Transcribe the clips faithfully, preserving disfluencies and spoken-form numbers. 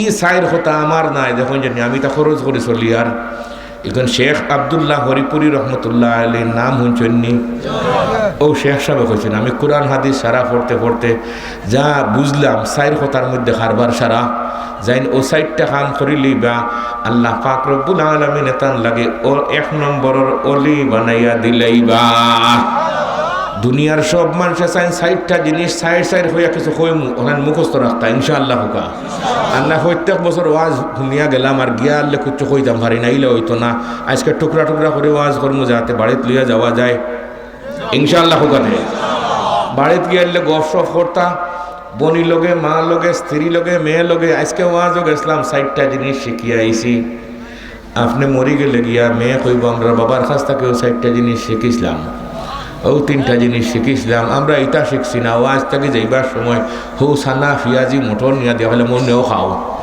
ই চাইর কথা আমার নায়, দেখইন যে আমি তা খরচ করি চলি। আর এখন শেখ আব্দুল্লাহ হরিপুরি রহমতুল্লাহ আলাইহির নাম হুনছইন নি? অউ শেখ সাবে কইছইন, "আমি কুরআন হাদিস সারা পড়তে পড়তে যা বুঝলাম, চাইর কথার মধ্যে কারবার সারা। যেইন অউ চাইরটা কাম করিলিবা, আল্লাহ পাক রব্বুল আলামিনে তান লাগি অউ এক নম্বরর অলি বানাইয়া দিলাইবা।" দুনিয়ার সব মানষে চাইন চাইরটা জিনিস, চাইর চাইর কইয়া কিছু কইমু, অখান মুখস্থ রাখতা, ইনশাআল্লাহ কউক্কা। আর না, প্রত্যেক বছর ওয়াজ হুনিয়া গেলাম, আর গিয়া আরলে কিচ্ছু কইতাম পারি না, ইলা অইতো না। আইজকে টুকরা টুকরা করি ওয়াজ করমু, যাতে বাড়িত লইয়া যাওয়া যায়। ইনশাআল্লাহ কউক্কা তে। বাড়িত গিয়া আরলে গফ সফ করতা, বইনর লগে, মার লগে, স্ত্রীর লগে, মেয়ের লগে। আইজকে ওয়াজও গেছলাম, চাইরটা জিনিস শিখিয়া আইছি। আপনে মরি গেলে গিয়া মেয়ে কইবো, "আমরার বাবার কাছ থাকিও চাইরটা জিনিস শিখিছলাম, অউ তিনটা জিনিস শিখিছলাম, আমরা ইতা শিখছি না।" ওয়াজ থাকি যাইবার সময় হউ চানা, পিয়াজি, মটর নিয়া দিয়া কইলে, "মনেও খাও,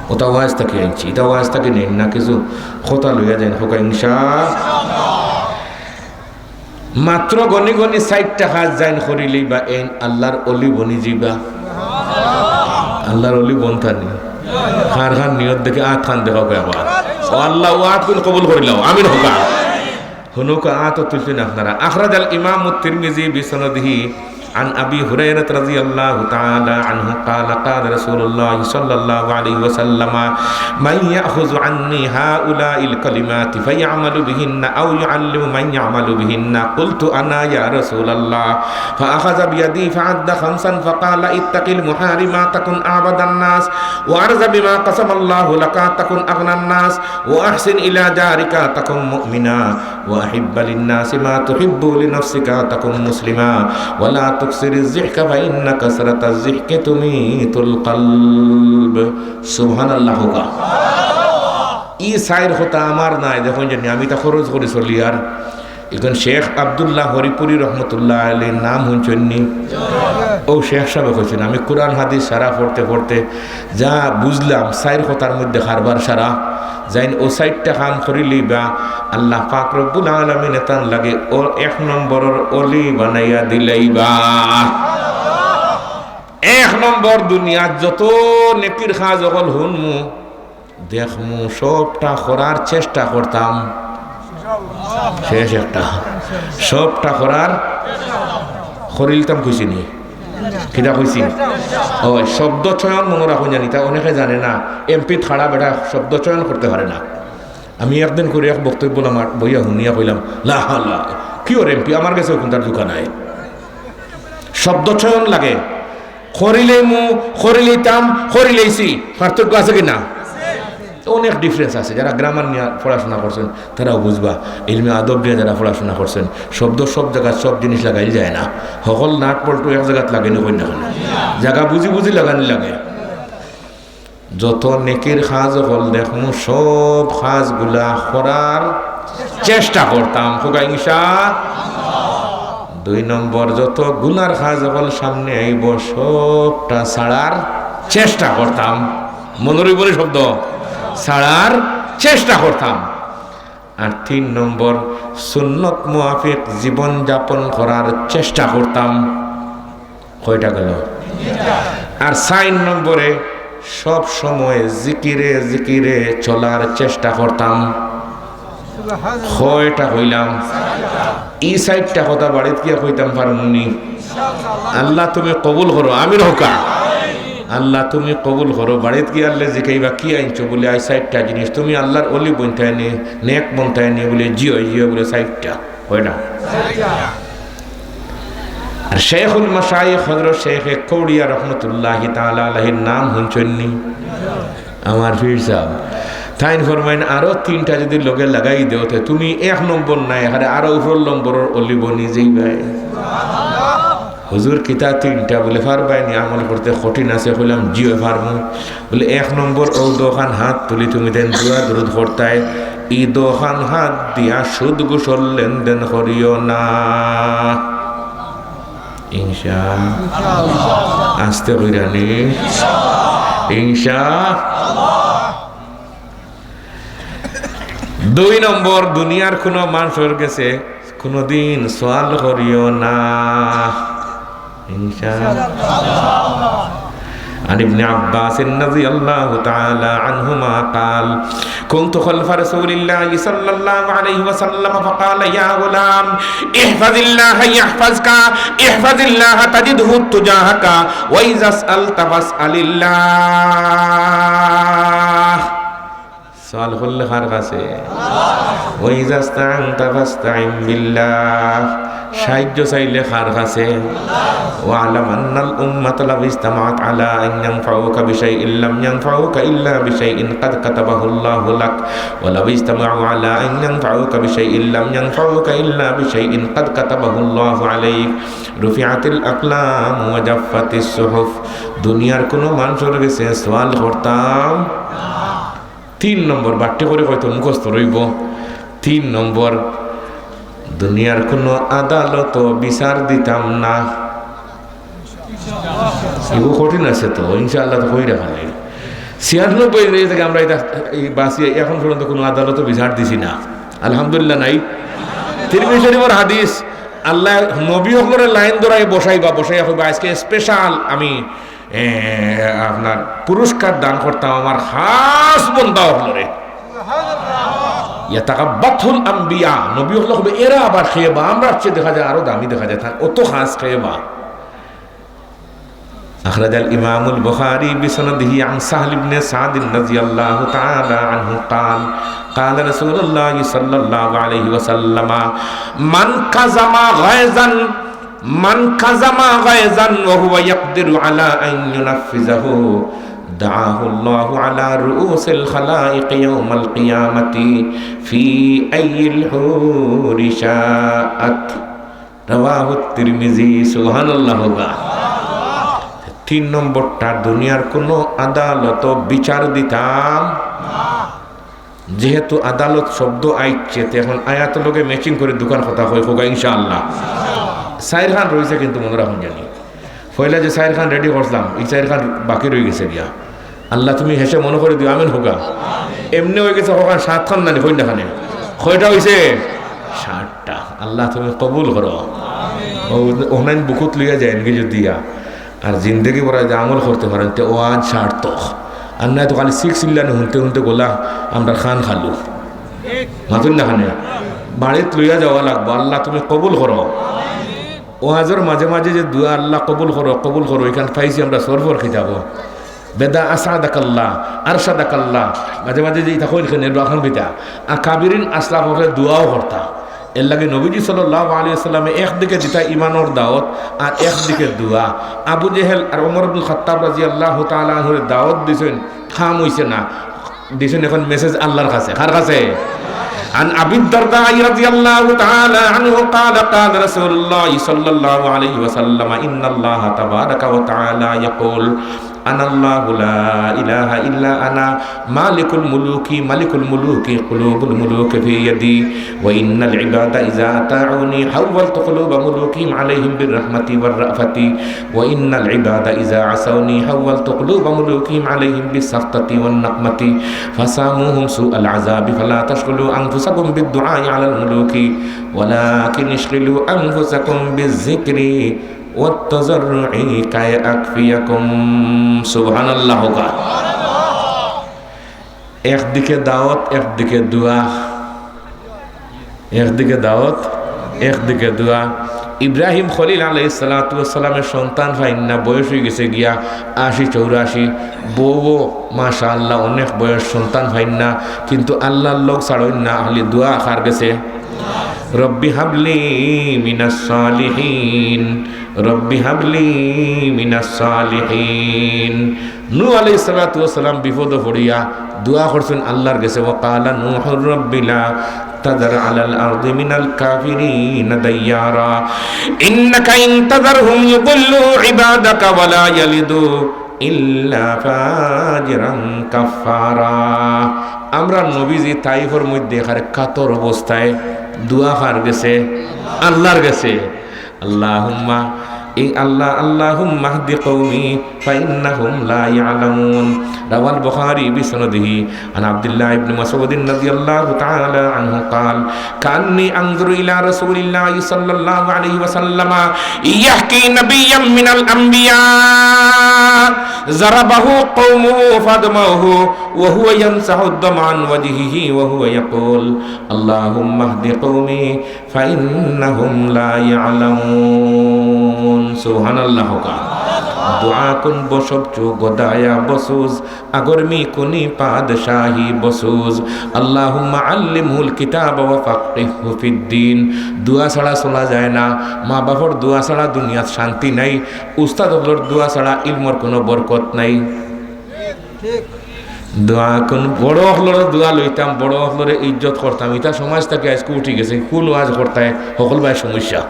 অটা ওয়াজ থাকি আনছি, ইতা ওয়াজ থাকি নেইন না, কিছু কথা লইয়া যাইন কউক্কা ইনশা।" মাত্র গনি গনি চাইরটা কাজ যেইন করিলিবা, এইন আল্লাহর অলি বনি যিবা। আল্লাহর অলি বনতা নি? কার কার নিয়ত দেখি আত খান দেখাউক্কা একবার। ও আল্লাহ, অউ আতগুন কবুল করিলাও, আমিন কউক্কা। হুনউক্কা, আতও তুলছইন আপনারা। أخرج الإمام الترمذي بسنده عن أبي هريرة رضي الله تعالى عنه قال قال رسول الله صلى الله عليه وسلم: "من يأخذ عني هؤلاء الكلمات فيعمل بهن أو يعلم من يعمل بهن؟" قلت: "أنا يا رسول الله." فأخذ بيدي فعد خمسا فقال: "اتق المحارم تكن أعبد الناس، وارض بما قسم الله لك تكن أغنى الناس، وأحسن إلى جارك تكن مؤمنا، وأحب للناس ما تحب لنفسك تكن مسلما، ولا تكثر الضحك فإن كثرة الضحك تميت القلب." সুবহানাল্লাহ কউক্কা। ই চাইর কথা আমার নায়, দেখইন যে আমি তা খরচ করি চলি। আর এখন শেখ আব্দুল্লাহ হরিপুরি রহমতুল্লাহ আলাইহির নাম হুনছইন নি? অউ শেখ সাবে কইছইন, "আমি কুরআন হাদিস সারা পড়তে পড়তে যা বুঝলাম, চাইর কথার মধ্যে কারবার সারা। যেইন অউ চাইরটা কাম করিলিবা, আল্লাহ পাক রব্বুল আলামিনে তান লাগি অউ এক নম্বরর অলি বানাইয়া দিলাইবা।" এক নম্বর, দুনিয়াত যত নেকির কাজ অকল হুনমু, দেখমু, সবটা করার চেষ্টা করতাম। শেষ একটা, সবটা করার, করিলিতাম কইছি নি? কিতা কইছি? অউ শব্দ চয়ন মনো রাখইন জানি, তা অনেকে জানে না। এমপিত খাড়া বেটা শব্দ চয়ন করতে পারে না। আমি একদিন করি এক বক্তব্য আমার বইয়া হুনিয়া কইলাম, "লা হাওলা, কিওর এমপি, আমার গেছে কুনটার জুকা নাই।" শব্দ চয়ন লাগে। করিলিমু, করিলিতাম, করিলাইছি, পার্থক্য আছে কি না? অনেক difference আছে। যারা grammar নিয়া পড়াশোনা করছইন, তারাও বুঝবা। ইলমে আদব নিয়া যারা পড়াশোনা করছইন, শব্দ সব জাগাত সব জিনিস লাগাইল যায় না। হকল নাট বল্টু এক জাগাত লাগে নি, কইন না কেনে? জাগা বুঝি বুঝি লাগানি লাগে। যত নেকির কাজ অকল দেখমু, সব কাজগুলা করার চেষ্টা করতাম। কউক্কা ইনশা। দুই নম্বর, যত গুনার কাজ অকল সামনে আইবো, সবটা ছাড়ার চেষ্টা করতাম। মনো রইবো নি শব্দ? ছাড়ার চেষ্টা করতাম। আর তিন নম্বর, সুন্নত মুয়াফিক জীবন যাপন করার চেষ্টা করতাম। কয়টা গেল? আর চাইর নম্বরে, সব সময় জিকিরে জিকিরে চলার চেষ্টা করতাম। কয়টা কইলাম? ই চাইরটা কথা বাড়িত গিয়া কইতাম পারমু নি? আল্লাহ, তুমি কবুল করো, আমিন কউক্কা। আল্লাহ, তুমি কবুল করো। বাড়িত গিয়া আরলে জিকাইবা, "কি আনছো?" বুলে, "আইজ চাইরটা জিনিস।" "তুমি আল্লাহর অলি বনতায় নি, নেক বনতায় নি?" বুলে, "জি অয়, জি অয়।" বুলে, "চাইরটা।" কয়টা? আর শেখুল মাশায়েখ হযরত শেখে কৌড়িয়া রহমতুল্লাহি তাআলা আলাইহির নাম হুনছইন নি? আমার পীর সাব। তাইন ফরমাইন, "আরো তিনটা যুদি লগে লাগাই দেও, তে তুমি এক নম্বর নায়, আরে আরো উপরর নম্বরর অলি বনি যাইবায়।" "হুজুর, কিতা তিনটা?" বুলে, "পারবায় নি, আমল করতে কঠিন আছে।" কইলাম, "জি অয়, পারমু।" বুলে, "এক নম্বর, অউ দুইখান হাত তুলি তুমি যেইন দোয়া দুরুদ পড়তায়, ই দুইখান হাত দিয়া সুদ ঘুষর লেনদেন করিও না।" ইনশা। আস্তে কইরা নি। ইনশা। দুই নম্বর, দুনিয়ার কুনু মানষর গেছে কুনুদিন সওয়াল করিও না। ইনশা। عن ابن عباس رضي الله تعالى عنهما قال: كنت خلف رسول الله صلى الله عليه وسلم فقال: يا غلام، احفظ الله يحفظك، احفظ الله تجده تجاهك، وإذا سألت فاسأل الله. সওয়াল করলে কার কাছে? وإذا استعنت فاستعن بالله. সাহায্য চাইলে কার কাছে? واعلم أن الأمة لو اجتمعت على أن ينفعوك بشيء لم ينفعوك إلا بشيء قد كتبه الله لك، ولو اجتمعوا على أن ينفعوك بشيء لم ينفعوك إلا بشيء قد كتبه الله عليك، رفعت الأقلام وجفت الصحف. দুনিয়ার কুনু মানষর গেছে সওয়াল করতাম তিন নম্বর, বাট্টি করি কইতো মুখস্থ রইবো। তিন নম্বর, দুনিয়ার কুনু আদালতো বিচার দিতাম না। ইগু কঠিন আছে তো, ইনশাআল্লাহ তো কইরা খালি। ছিয়ানব্বই ইজরি থাকি আমরা ইতা, ই বাঁচিয়া এখন পর্যন্ত কুনু আদালতো বিচার দিছি না। আলহামদুলিল্লাহ নাই। তিরমিজি শরীফর হাদিস, আল্লায় নবী অকলরে লাইন ধরাই বসাইবা, বসাইয়া কইবা, "আইজকে special আমি এ, আপনার পুরস্কার দান করতাম আমার খাস বন্দা অকলরে।" يتغبطه الأنبياء, নবী অকলে কইবা, "এরা আবার কে বা, আমরার চেয়ে দেখা যায় আরো দামি দেখা যায়, তারা অত খাস কে বা।" أخرج الإمام البخاري بسنده عن سهل بن سعد رضي الله تعالى عنه قال: قال رسول الله صلى الله عليه وسلم: من كظم غيظا من كظم غيظا وهو يقدر على أن ينفذه دعاه الله على رؤوس الخلائق يوم القيامة في أي الحور شاءت. رواه الترمذي. সুবহানাল্লাহ। তিন নম্বরটা, দুনিয়ার কুনু আদালতো বিচার দিতাম যেহেতু আদালত শব্দ আইছে, তে এখন আয়াতর লগে matching করি দুখান কথা কই, কউক্কা ইনশাআল্লাহ। চাইরখান রইছে কিন্তু মনো রাখুন জানি। পয়লা যে চাইরখান ready করছিলাম, ই চাইরখান বাকি রইগেছে গিয়া। আল্লাহ তুমি হেষে মনো করি দিও, আমিন কউক্কা। এমনে অইগেছে কয়খান, সাতখান নানি, কইন না খানে। কয়টা অইছে? সাতটা। আল্লাহ তুমি কবুল করো। অউ, অখান বুকুত লইয়া যাইন গি যুদি ইয়া। আর জিন্দেগি ভরা যুদি আমল করতে পারেন, তে ওয়াজ সার্থক। আর নায় তো খালি six eleven হুনতে হুনতে গলা আমরার খান খালু। মাতুন না খানে। বাড়িত লইয়া যাওয়া লাগবো। আল্লাহ তুমি কবুল করো। ওয়াজর মাঝে মাঝে যে দোয়া, "আল্লাহ কবুল করো, কবুল করো", ইখান পাইছি আমরা সরফর কিতাবো। বেদা আসাদাকাল্লাহ, আরশাদাকাল্লাহ। মাঝে মাঝে যে ইতা কইন কেনে, দোয়া খান কিতা। আকাবিরিন আসলাফ অকলে দোয়াও করতা। এরলাগি নবীজি সাল্লাল্লাহু আলাইহি ওয়াসাল্লামে একদিকে দিতা ইমানর দাওয়াত আর একদিকে দোয়া। আবু জেহেল আর ওমর ইবনুল খাত্তাব রাদিয়াল্লাহু তাআলা আনহুরে দাওয়াত দিছইন, কাম অইছে না। দিছইন এখন message আল্লাহর কাছে। কার কাছে? عن أبي الدرداء رضي الله تعالى عنه قال: قال رسول الله صلى الله عليه وسلم: إن الله تبارك وتعالى يقول: أنا الله لا إله إلا أنا مالك الملوك، ملك الملوك، قلوب الملوك في يدي، وإن العباد إذا أطاعوني حولت قلوب ملوكهم عليهم بالرحمة والرأفة، وإن العباد إذا عصوني حولت قلوب ملوكهم عليهم بالسخطة والنقمة، فساموهم سوء العذاب، فلا تشغلوا أنفسكم بالدعاء على الملوك، ولكن اشغلوا أنفسكم بالذكر والتضرع كي أكفيكم. সুবহানাল্লাহ কউক্কা। একদিকে দাওয়াত, একদিকে দোয়া। একদিকে দাওয়াত, একদিকে দোয়া। ইব্রাহিম খলিল আলাইহিস সালাতু ওয়াস সালামে সন্তান পাইন না, বয়স অইগেছে গিয়া আশি চৌরাশি। বউও মাশাআল্লাহ অনেক বয়স, সন্তান পাইন না, কিন্তু আল্লাহর লগ ছাড়ইন না, খালি দোয়া কার গেছে? رب هب لي من الصالحين، رب هب لي من الصالحين। নূহ আলাইহিস সালাতু ওয়াস সালাম বিপদো পড়িয়া দোয়া করছইন আল্লাহর গেছে, وقال نوح رب لا تذر على الأرض من الكافرين ديارا إنك إن تذرهم يضلوا عبادك ولا يلدوا إلا فاجرا كفارا। আমরার নবীজি তাইফর মধ্যে একেবারে কাতর অবস্থায় দোয়া কার গেছে? আল্লাহর গেছে। اللهم এই আল্লাহ, اللهم اهد قومي فإنهم لا يعلمون. رواه البخاري بسنده عن عبد الله بن مسعود رضي الله تعالى عنه قال: كأني أنظر إلى رسول الله صلى الله عليه وسلم يحكي نبيا من الأنبياء ضربه قومه فدموه وهو يمسح الدم عن وجهه وهو يقول: اللهم اهد قومي فإنهم لا يعلمون. سبحان الله. দোয়া کن بشب چو گدایا بسوز، اگر می‌کنی پادشاهی بسوز. اللهم علمه الكتاب وفقهه في الدين. দোয়া ছাড়া চলা যায় না। মা বাপর দোয়া ছাড়া দুনিয়াত শান্তি নাই। উস্তাদ অকলর দোয়া ছাড়া ইলমর কুনু বরকত নাই। দোয়া কন, বড় অকলর দোয়া লইতাম, বড় অকলরে ইজ্জত করতাম। ইতা সমাজ থাকি আইজকু উঠি গেছে, কুন ওয়াজ করতায়, হকল বায় সমস্যা।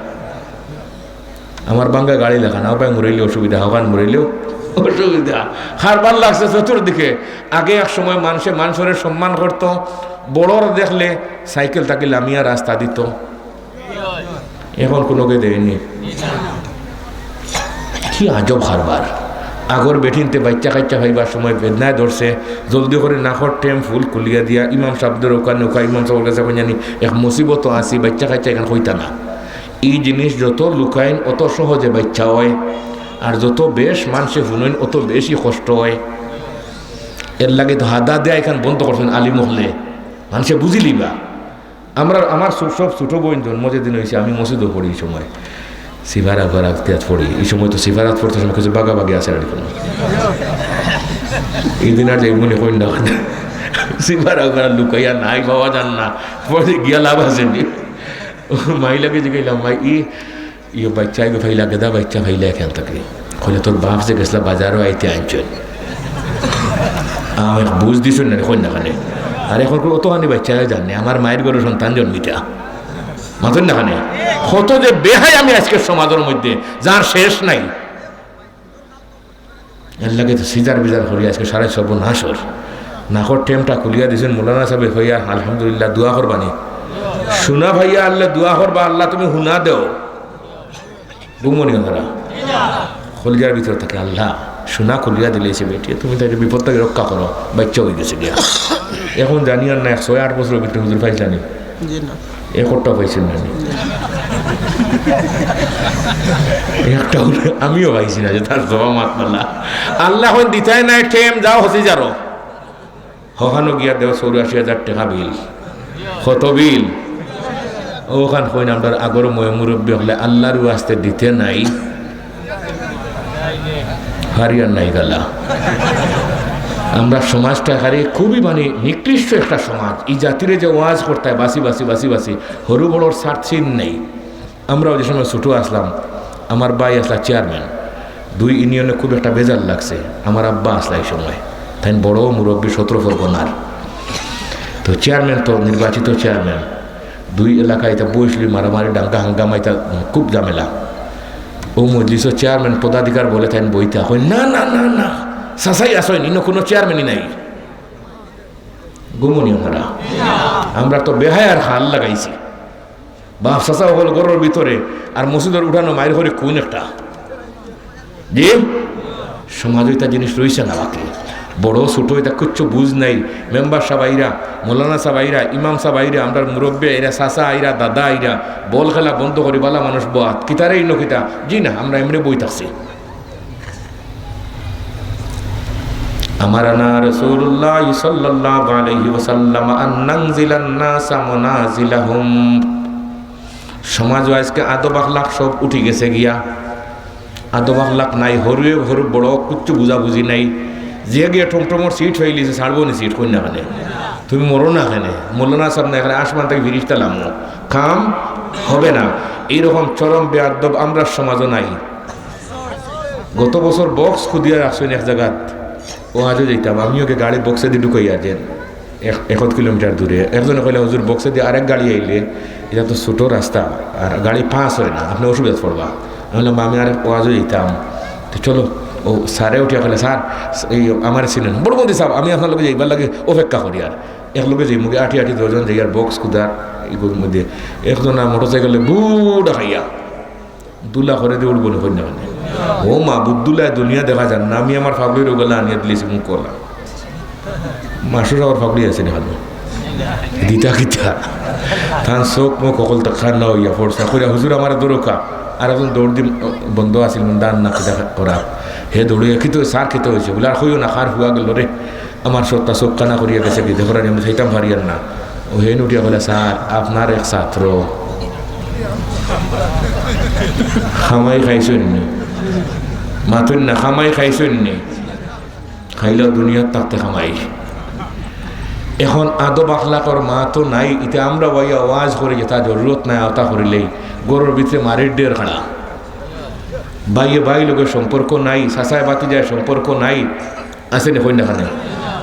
আমার ভাঙ্গা গাড়ি লাখান, আবার মুড়াইলে অসুবিধা, হকান মুড়াইলেও অসুবিধা। কারবার লাগছে চতুর্দিকে। আগে এক সময় মানষে মানষরে সম্মান করতো, বড়র দেখলে সাইকেল থাকি লামিয়া রাস্তা দিতো। এখন কুনুকে দেয়নি। কি আজব কারবার। আগর বেটিন্তে বাইচ্চা কাইচ্চা পাইবার সময় বেদনায় ধরছে, জলদি করি নাকর টেম ফুল খুলিয়া দিয়া ইমাম সাবরে অখান, অখান ইমাম সাবর গেছে কইন জানি, এক মুসিবতো আছি, বাইচ্চা কাইচ্চা ইখান কইতা না। ই জিনিস যত লুকাইন, অত সহজে বাইচ্চা অয়, আর যত বেশ মানষে হুনইন, অত বেশি কষ্ট অয়। এরলাগি তো হাদা দেয়া ইখান বন্ধ করছইন আলিম অকলে, মানষে বুঝিলিবা। আমরা, আমার সব, সব ছোট বইন জন্ম যেদিন অইছে, আমি মসজিদো পড়ি, ই সময় সিফারা ফারা আখতিয়াত পড়ি। ই সময় তো সিফারা আত পড়তে সময় কিছু বাগাবাগি আছে আর কি। ই দিন আর যাইমুনে কইন না। সিফারা ফারা লুকাইয়া নাই, পাওয়া যার না। পরে গিয়া লাভ আছে নি? মাইলাগে জিগাইলাম, "মাই, ই ইয়ো বাইচ্চা ইগু পাইলা, গেদা বাইচ্চা পাইলা ইখান থাকি।" কইলে, "তোর বাপ যে গেছলা বাজারো আইতে আনছইন।" আমি বুঝ দিছইন না, কইন না কেনে। আর এখন কই অতখানি বাইচ্চা জানে, আমার মায়ের ঘরে সন্তান জন্মিতা। মাতইন না কেনে। কত যে বেহায়া আমি আইজকের সমাজর মধ্যে, যার শেষ নাই। এরলাগি তো সিজার বিজার করি আইজকে সারা সর্বনাশ অর। নাকর টেমটা খুলিয়া দিছইন মৌলানা সাবে কইয়া, আলহামদুলিল্লাহ, দোয়া করবানি। হুনা পাইয়া আল্লাহ দোয়া করবা, আল্লাহ তুমি হুনা দেও। ঘুমনিও তারা। কলিজার ভিতর থাকি, আল্লাহ, হুনা খুলিয়া দিলাইছে বেটিয়ে, তুমি তাইরে বিপদ থাকি রক্ষা করো, বাইচ্চা অই গেছে গিয়া। এখন জানি আর না, এক ছয় আট বছরর ভিতরে হুজুর পাইছলানি। জি না। একটা পাইছইন না নি? একটাও না, আমিও পাইছি না যে তার জবাব মাত না। আল্লাহ কইন দিতায় নায় টেম, যাও হসি যারো। হকানো গিয়া দেও চৌরাশি হাজার টেকা বিল। কত বিল? অখান কইন আমরার আগর ময় মুরব্বি অকলে আল্লাহর ওয়াস্তে দিতে নাই। হারিয়ার নাই গালা। আমরা সমাজটা হারি খুবই মানে নিকৃষ্ট একটা সমাজ। ই জাতিরে যে ওয়াজ করতায় বাসি বাসি বাসি বাসি, হরু বড়র সার্থিন নেই। আমরাও যে সময় ছোট আছলাম, আমার ভাই আছলা চেয়ারম্যান, দুই ইউনিয়নে খুব একটা বেজার লাগছে। আমার আব্বা আছলা ই সময়, তাইন বড় মুরব্বি সতর পরগনার। তো চেয়ারম্যান তো নির্বাচিত চেয়ারম্যান, দুই এলাকায় ইতা বইছলি মারামারি, দাঙ্গা হাঙ্গামা, ইতা খুব ঝামেলা। অউ মজলিসো চেয়ারম্যান পদাধিকার বলে তাইন বইতা, কইন, "না, না, না, না, চাচাই আছইন, ইনো কুনু চেয়ারম্যানই নাই।" ঘুমনিও তারা। আমরা তো বেহায়ার হাল লাগাইছি। বাপ চাচা অকল ঘরর ভিতরে, আর মসজিদর উঠানো মাইর করি কুন একটা। জি? সমাজো ইতা জিনিস রইছে না বাকি। বড় ছোট ইতা কিচ্ছু বুঝ নাই। মেম্বার সাব আইরা, মৌলানা সাব আইরা, ইমাম সাব আইরা, আমরার মুরব্বি আইরা, চাচা আইরা, দাদা আইরা, বল খেলা বন্ধ করি বালা মানুষ বওয়াত। কিতারে ইনো কিতা? জি না, আমরা এমনে বই থাকছি। أمرنا رسول الله صلى الله عليه وسلم أن ننزل الناس منازلهم। সমাজো আইজকে আদব আখলাক সব উঠি গেছে গিয়া। আদব আখলাক নাই, হরুয়ে হরু বড় কিচ্ছু বুঝাবুঝি নাই। যে গিয়া টমটমর সিট পাইলিছে, ছাড়বো নি সিট, কইন না কেনে? তুমি মরো না কেনে? মৌলানা সাব না কেনে? আসমান থাকি ফিরিস্তা লামো, কাম হবে না। এইরকম চরম বেয়াদব আমরার সমাজো নাই। গত বছর বক্স খুদিয়া রাখছইন এক জাগাত, ওয়াজো যাইতাম, আমিও গে গাড়ি বক্সেদি ঢুকাইয়া যেন এক, এক কিলোমিটার দূরে। একজনে কইলা, "হুজুর, বক্সেদি আরেক গাড়ি আইলে, ইটা তো ছোট রাস্তা, আর গাড়ি পাস অয় না, আপনে অসুবিধাত পড়বা।" আমি কইলাম, "আমি আরেক ওয়াজো যাইতাম।" তো চলো, অউ স্যারে উঠিয়া কইলা, "স্যার, এই আমারে চিনইন?" "বড়বন্দি সাব, আমি আপনার লগে যাইবার লাগি অপেক্ষা করিয়ার।" একলগে যাইমুগি, আটি আটি দুইজন যাইয়ার বক্স খুদার ইগুর মধ্যে। একজন আর মোটরসাইকেলে বুড়া খাইয়া দুলা করে দে উঠবো না, কই না মানে। ও মা, বুদ্ধুলায় দুনিয়া দেখা যার না, আমি আমার ফাগড়ির ওগুলা আনিয়া দিলেছি মুখ কলা। মাস্টার আবার ফাগড়ি আছে না, ভালো। দিতা কিতা? তান চোখ মুখ অকল তা খান না হইয়া পড়ছে। কইরা, "হুজুর, আমার দৌড়কা।" আর একজন দৌড় দি বন্ধ আছিল, দান না কিতা করা। হে দৌড়ে, "কিতা স্যার, কিতা হইছে?" বলে, "আর কইও না, কার হুয়া গেল রে।" আমার সত্তা চোখ কানা করিয়া গেছে, কি দেখো আমি চাইতাম পারিয়ার না। ও হেন উঠিয়া বলে, "স্যার, আপনার এক ছাত্র কামাই খাইছইন নি?" মাতইন না, "কামাই খাইছইন নি?" খাইলেও দুনিয়াত থাকতে কামাই। এখন আদব আখলাকর মা তো নাই, ইতা আমরা বইয়া ওয়াজ করি, যেতা জরুরত নাই, অতা করিলেই ঘরর ভিতরে মারির ঢের খাড়া। ভাইয়ে ভাই লগে সম্পর্ক নাই, চাচায় ভাতিজায় সম্পর্ক নাই, আছে নি কইন না কেনে?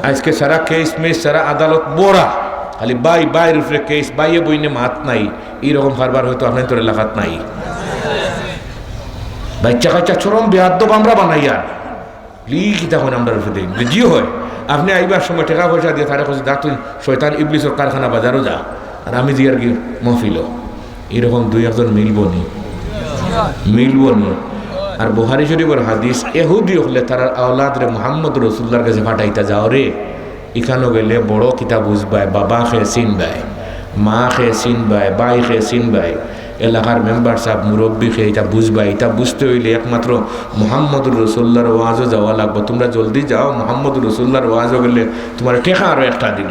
আজকে সারা কেস মেস, সারা আদালত বড়া, খালি ভাই ভাইর উপরে কেস, ভাইয়ে বইনে মাত নাই। এইরকম কারবার হয়তো আপনার তোর এলাকাত নাই। বাচ্চা কাচ্চা চরম বেয়াদ্দব আমরা বানাইয়ার। লি কিতা কইন আমরা উপরে দেইন। জি হয়, আপনি আইবার সময় টেকা পয়সা দিয়া তারে কইছে, "যা তুই শয়তান ইবলিসর কারখানা বাজারো যা, আর আমি জিয়ার গি মহফিলো।" এরকম দুই একজন মিলবো নি? মিলবো নি? আর বুখারী শরীফর হাদিস, এহুদি অকলে তারার আওলাদরে মুহাম্মদ রসুলুল্লাহর গেছে পাঠাইতা, "যাও রে, ইখানো গেলে বড় কিতা বুঝবায়, বাবা কে চিনবায়, মা কে চিনবায়, ভাই কে চিনবায়, এলাকার মেম্বার সাব, মুরব্বি কে, ইতা বুঝবায়, ইতা বুঝতে অইলে একমাত্র মুহাম্মদুর রসুলুল্লাহর ওয়াজো যাওয়া লাগবো। তুমরা জলদি যাও, মুহাম্মদুর রসুলুল্লাহর ওয়াজো গেলে তুমার টেকা আরো একটা দিমু।"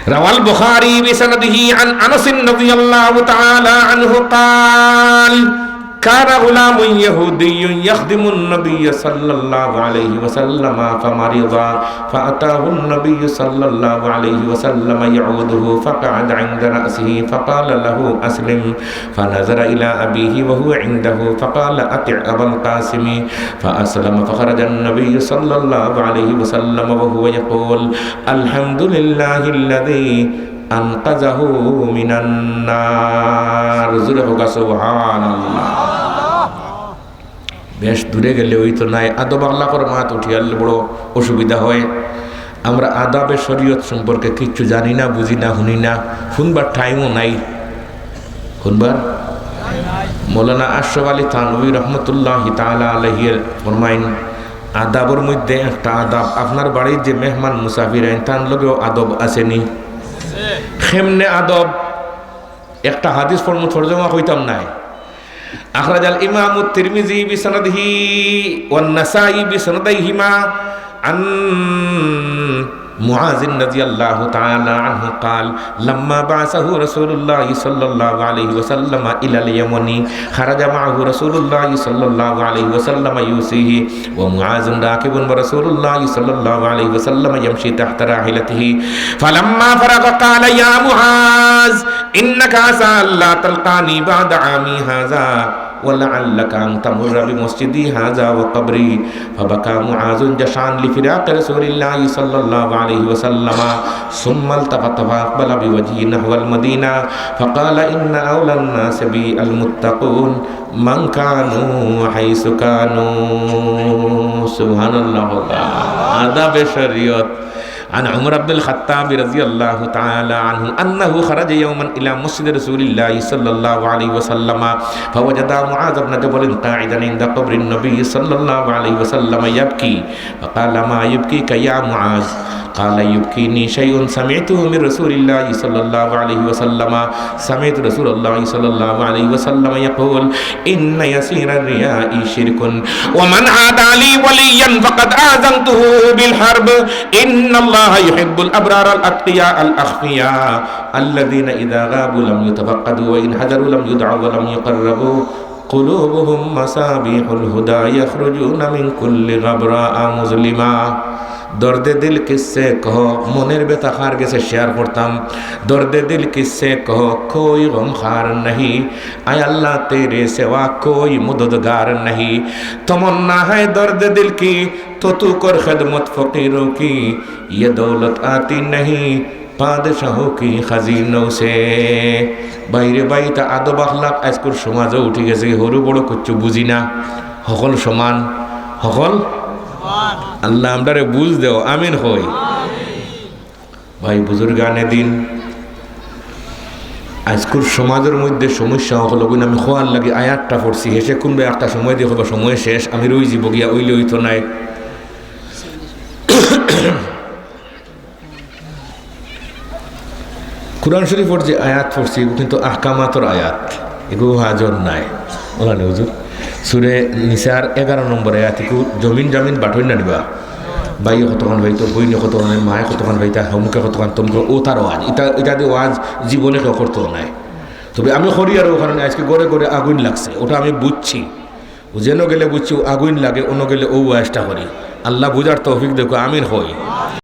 روى البخاري بسنده عن أنس رضي الله تعالى عنه قال: كان غلام يهودي يخدم النبي صلى الله عليه وسلم فمرض، فأتاه النبي صلى الله عليه وسلم يعوده، فقعد عند رأسه، فقال له: أسلم. فنظر إلى أبيه وهو عنده، فقال: أطع أبا القاسم. فأسلم، فخرج النبي صلى الله عليه وسلم وهو يقول: الحمد لله الذي أنقذه من النار. জোরে কউক্কা, সুবহানাল্লাহ। বেশ দূরে গেলে অইতো নায়, আদব আখলাকর মাত উঠিয়ালে বড় অসুবিধা হয়। আমরা আদাবে শরীয়ত সম্পর্কে কিচ্ছু জানি না, বুঝি না, হুনি না, হুনবার টাইমও নাই। হুনবার মৌলানা আশরাফ আলী থানভী রহমতুল্লাহি তাআলা আলাইহি ফরমাইন, আদাবর মধ্যে একটা আদাব, আপনার বাড়িত যে মেহমান মুসাফির আইন, তান লগেও আদব আছে নি। কেমনে আদব? একটা হাদিস পড়মু, তর্জমা কইতাম নায়। أخرج الإمام الترمذي بسنده والنسائي بسنديهما عن معاذ رضي الله تعالى عنه قال: لما بعثه رسول الله صلى الله عليه وسلم إلى اليمن، خرج معه رسول الله صلى الله عليه وسلم يوصيه، ومعاذ راكب ورسول الله صلى الله عليه وسلم يمشي تحت راحلته. فلما فرغ قال: يا معاذ، إنك عسى ألا تلقاني بعد عامي هذا، ولعلك أن تمر بمسجدي هذا وقبري. فبكى معاذ جشعا لفراق رسول الله صلى الله عليه وسلم، ثم التفت فأقبل بوجهه نحو المدينة، فقال: إن أولى الناس بي المتقون، من كانوا وحيث كانوا. سبحان الله. আদাবে শরীয়ত। عن عمر بن الخطاب رضي الله تعالى عنه أنه خرج يوما إلى مسجد رسول الله صلى الله عليه وسلم، فوجد معاذ بن جبل قاعدا عند قبر النبي صلى الله عليه وسلم يبكي، فقال: ما يبكيك يا معاذ؟ قال: يبكيني شيء سمعته من رسول الله صلى الله عليه وسلم، سمعت رسول الله صلى الله عليه وسلم يقول: إن يسير الرياء شرك، ومن عادى لي وليا فقد آذنته بالحرب، إن الله يحب الأبرار الأتقياء الأخفياء، الذين إذا غابوا لم يتفقدوا، وإن حضروا لم يدعوا ولم يقربوا، قلوبهم مصابيح الهدى، يخرجون من كل غبراء مظلما। درد دل کس سے کہو، মনের ব্যথা কার গেছে শেয়ার করতাম। درد دل کس سے کہو، کوئی غم خوار نہیں، اے اللہ تیرے سوا کوئی مددگار نہیں۔ تمنا ہے درد دل کی تو تو کر خدمت فقیروں کی، یہ دولت آتی نہیں بادشاہوں کی خزینوں سے۔ ভাইরে ভাই, ইতা আদব আখলাক আইজকুর সমাজো উঠি গেছে, হকল বড় কিচ্ছু বুঝি না, হকল সমান, হকল। আল্লাহ আমরারে বুঝ দেও, আমিন কই। ভাই বুজুর্গানে দিন, আইজকুর সমাজর মধ্যে সমস্যা অকল অগুইন, আমি কওয়ার লাগি আয়াতটা পড়ছি, হেষে কুনবা একটা সময় দিয়া কইবা সময় শেষ, আমি রইযিবো গিয়া, অইলে অইতো নায়। কুরআন শরীফর যে আয়াত পড়ছি, এগু কিন্তু আহকামাতর আয়াত, এগু ওয়াজর নায়। অলা নি হুজুর? সূরা নিসার এগারো নম্বর আয়াত, এগু জমিন জমিন বাটইন না নিবা। ভাইয়ে কতখান পাইতো, বইনে কতখান, মায়ে কতখান পাইতা, হমুকে কতখান, তমুকে, অউ তার ওয়াজ। ইটা, ইটা দি ওয়াজ জীবনে কেউ করতো নায়। তবে আমি করি আর অউ কারণে আইজকে ঘরে ঘরে আগুইন লাগছে, অটা আমি বুঝছি। অউ যেন গেলে বুঝছি অউ আগুইন লাগে, অনো গেলে অউ ওয়াজটা করি। আল্লায় বুঝার তৌফিক দেউক্কা, আমিন কই।